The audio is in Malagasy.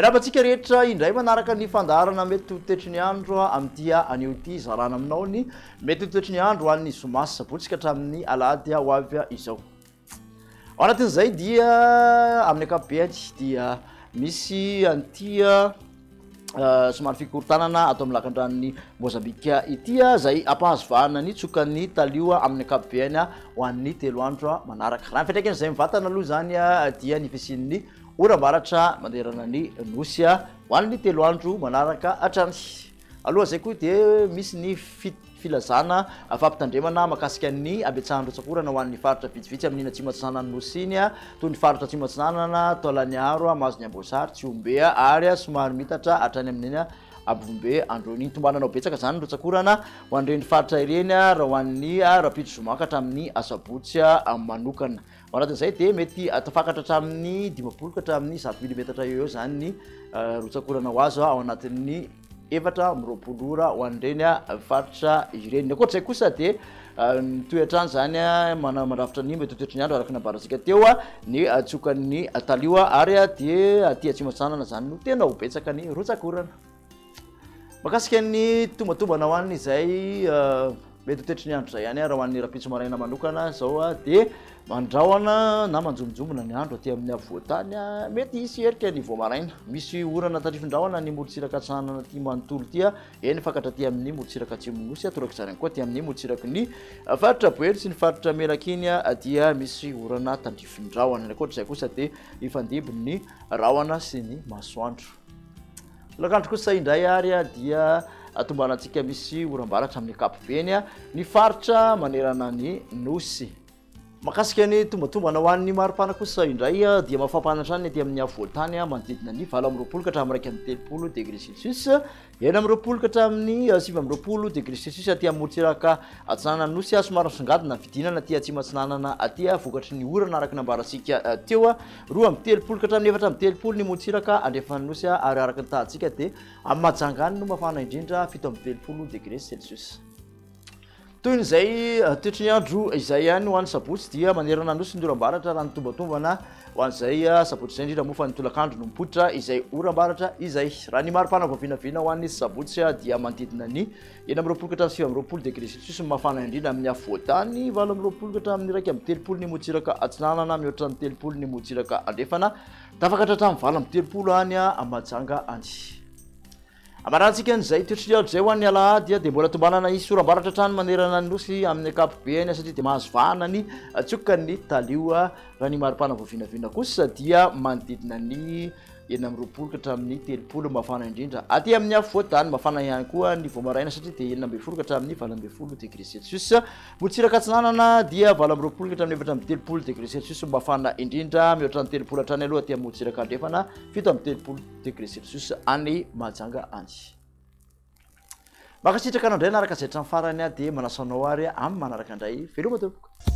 Miarahaba antsika rehetra indray manaraka ny fandaharana mety ho toetry ny andro amin'ity anio ity. Zarana aminao ny mety ho toetry ny andro ho an'ny zoma sy sabotsy ka hatramin'ny alahady ho avy izao. Ao anatin'izay dia amin'ny ankapobeny dia misy an'ity somary fikorontanana ato amin'ny lakandranon'i Mozambika ity izay hampahazo vahana ny tsokan'ny talio amin'ny ankapobeny ho an'ny 3 andro manaraka. Raha ny fiantraikan'izay mivantana aloha izany dia ny fisian'ny oram-baratra manerana ny nosy ho an'ny 3 andro manaraka hatrany. Alohan'izay koa dia misy ny filazana fampitandremana mahakasika ny habetsahan'ny rotsak'orana ho an'ny faritra vitsivitsy amin'iny atsimo atsinanan'ny nosy iny, toy ny faritra atsimo atsinanana, Taolagnaro, Mahazo ny Amboasary, Tsihombe ary somary miitatra hatrany amin'iny Ambovombe Androny iny. Tombanana ho betsaka izany ny rotsak'orana ho an'ireny faritra ireny raha ho an'ny rahampitso zoma ka hatramin'ny asabotsy manokana. Ao anatin'izay dia mety tafakatra hatramin'ny 50 ka hatramin'ny 100 milimetatra eo eo izany ny rotsak'orana ho azo ao anatin'ny 24 ora ho an'ireny faritra ireny. Ny ankoatr'izay kosa dia mitohy hatrany izany mandrafitra ny mety ho toetry ny andro araka ny nambarantsika teo ny tsokan'ny talio ary dia aty atsimo atsinanana izany no tena ho betsaka ny rotsak'orana. Mahakasika ny tombatombana ho an'izay mety ho toetry ny andro izay ihany raha ho an'ny rahampitso maraina manokana izao dia mandrahona na manjombonjombona ny andro aty amin'ny afovoan-tany. Mety hisy herika ny vao maraina. Misy orana tandrifin-drahona ny morontsiraka atsinanana aty manontolo ity, eny fakatra aty amin'ny morontsiraka atsimon'ny nosy, torak'izany ihany koa aty amin'ny morontsiraky ny faritra Boeny sy ny faritra Melaky iny dia misy orana tandrifin-drahona. Ny ankoatr'izay kosa dia hifandimby ny rahona sy ny masoandro. Tolakandro kosa indray ary dia tombanantsika misy oram-baratra amin'ny ankapobeny ny faritra manerana ny nosy. Mahakasika ny tombatombana ho an'ny maripana kosa indray dia mafampana hatrany ny aty amin'ny afovoan-tany manodidina ny 28 ka hatramin'ny 31 degré celsius, 26 ka hatramin'ny 29 degré celsius aty amin'ny morontsiraka atsinanan'ny nosy. Somary misongadina ny fidinana aty atsimo atsinanana aty vokatry ny orana araka ny nambarantsika teo. 32 ka hatramin'ny 34 ny morontsiraka andrefan'ny nosy ary araka ny tahantsika dia amin'ny Mahajanga any no mafana indrindra, 37 degré celsius. Toy izay toetry ny andro izay ihany ho an'ny sabotsy dia manerana ny nosy ny oram-baratra raha ny tombatombana ho an'izay sabotsy izay, indrindra moa fa ny tolakandro no mipoitra izay oram-baratra izay. Raha ny maripana voavinavina ho an'ny sabotsy dia manodidina ny 26 ka hatramin'ny 29 degré celsius ny mafana indrindra amin'ny afovoan-tany, 28 ka hatramin'ny 31 ny morontsiraka atsinanana, mihoatra ny 30 ny morontsiraka andrefana, tafakatra hatramin'ny 38 any Mahajanga any. Amarantsika an'izay toetry ny andro izay ho an'ny alahady dia mbola tombanana hisy oram-baratra hatrany manerana ny nosy amin'ny ankapobeny satria dia mahazo vahana ny tsiokan'ny talio. Raha ny maripana voavinavina kosa dia manodidina ny 26 ka hatramin'ny 30 mafana indrindra aty amin'ny afovoan-tany. Mafana ihany koa ny vao maraina satria dia 16 ka hatramin'ny 18 degré celsius. Morontsiraka atsinanana dia 28 ka hatramin'ny 34 degré celsius mafana indrindra, mihoatra ny 30 hatrany aloha aty amin'ny morontsiraka andrefana, 37 degré celsius any Mahajanga any. Mankasitraka anao indray nanaraka izay hatramin'ny farany dia manasa anao ary amin'ny manaraka indray. Veloma tompoko.